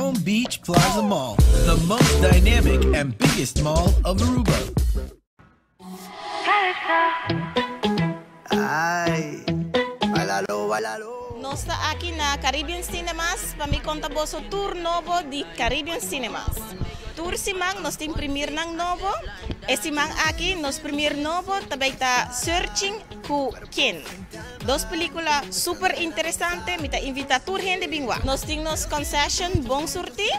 Palm Beach Plaza Mall, the most dynamic and biggest mall of Aruba. Ay, bailalo, bailalo. Nos ta aki na Caribbean Cinemas pa mi conta boso tur nobo di Caribbean Cinemas. Tur siman nos tin premiere nan nobo. E siman aki nos premiere nobo ta bay ta Searching cu Ken. Dos pelicula super interesante, mi ta invita tur hende bin wak. Nos tin nos concession bon surti.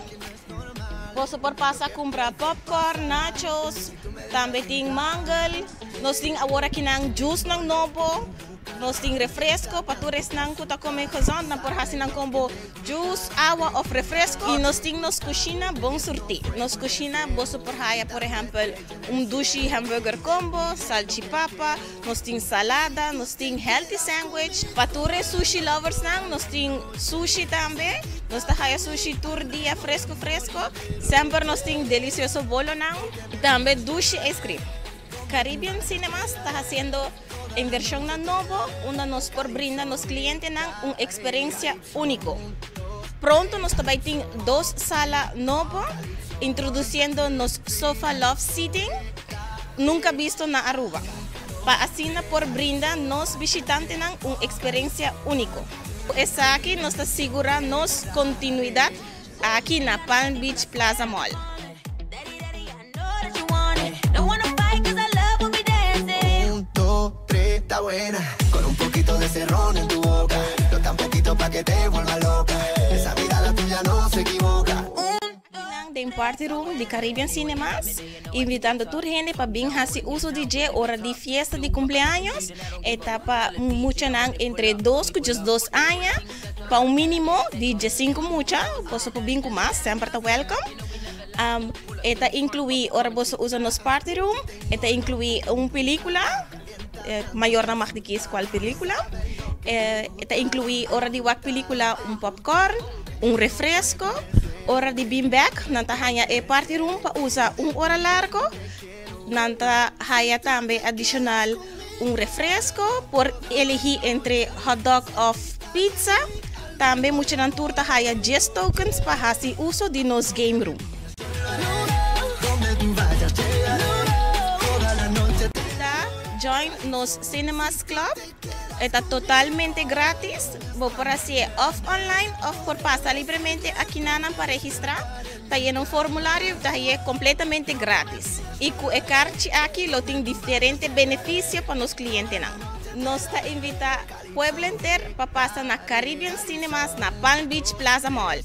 Boso por pasa cumpra popcorn, nachos, tambe tin mangel. Nos tin awor akinan juice nan nobo. Nos tin refresco pa tur esnan cu ta come gezond, nan por haci nan combo juice, awa of refresco. Y nos tin nos cushina bon surti. Nos cushina boso por haya por ehempel un dushi hamburger combo, salchipapa, nos tin salada, nos tin healthy sandwich. Pa tur e sushi lovers nan nos tin sushi tambe. Nos ta haya sushi tur dia fresco fresco. Semper nos tin delicioso bolonan y tambe dushi ice cream. Caribbean Cinemas ta haciendo inversionnan nobo unda nos por brinda nos clientenan un experiencia unico. Pronto nos ta bay tin dos sala nobo introduciendo nos sofa love seating nunca bisto na Aruba pa asina por brinda nos bishitantenan un experiencia unico. Cu esaki nos ta sigura nos continuidad aki na Palm Beach Plaza Mall. Un, dos, tres, está buena. Con un poquito de cerrón en tu boca. Lo tan poquito pa' que te vuelva loca. Esa mirada tuya no se equivoca. Nan den party room di Caribbean Cinemas, invitando tur hende pa bin haci uso di dje ora di fiesta di cumpleaños. E ta pa muchanan entre 2 cu 12 aña, pa un minimo di 15 mucha, boso por bin cu mas, semper ta welcome. E ta inclui ora boso usa nos party room, e ta inclui un pelicula, mayornan mag di kies cual pelicula. E ta inclui ora di wak pelicula un popcorn, un refresco. Ora di bin bek nan ta haya e party room pa usa un ora largo. Nan ta haya tambe adicional un refresco, por elegi entre hot dog of pizza. Tambe muchanan tur ta haya 10 tokens pa haci uso di nos game room. Ta join nos Cinemas Club. E ta totalmente gratis. Bo por haci'e of online of por pasa libremente akinanan pa registra. Ta yena un formulario y ta haye completamente gratis. Y cu e carchi aki lo tin diferente beneficio pa nos clientenan. Nos ta invita pueblo enter pa pasa na Caribbean Cinemas na Palm Beach Plaza Mall.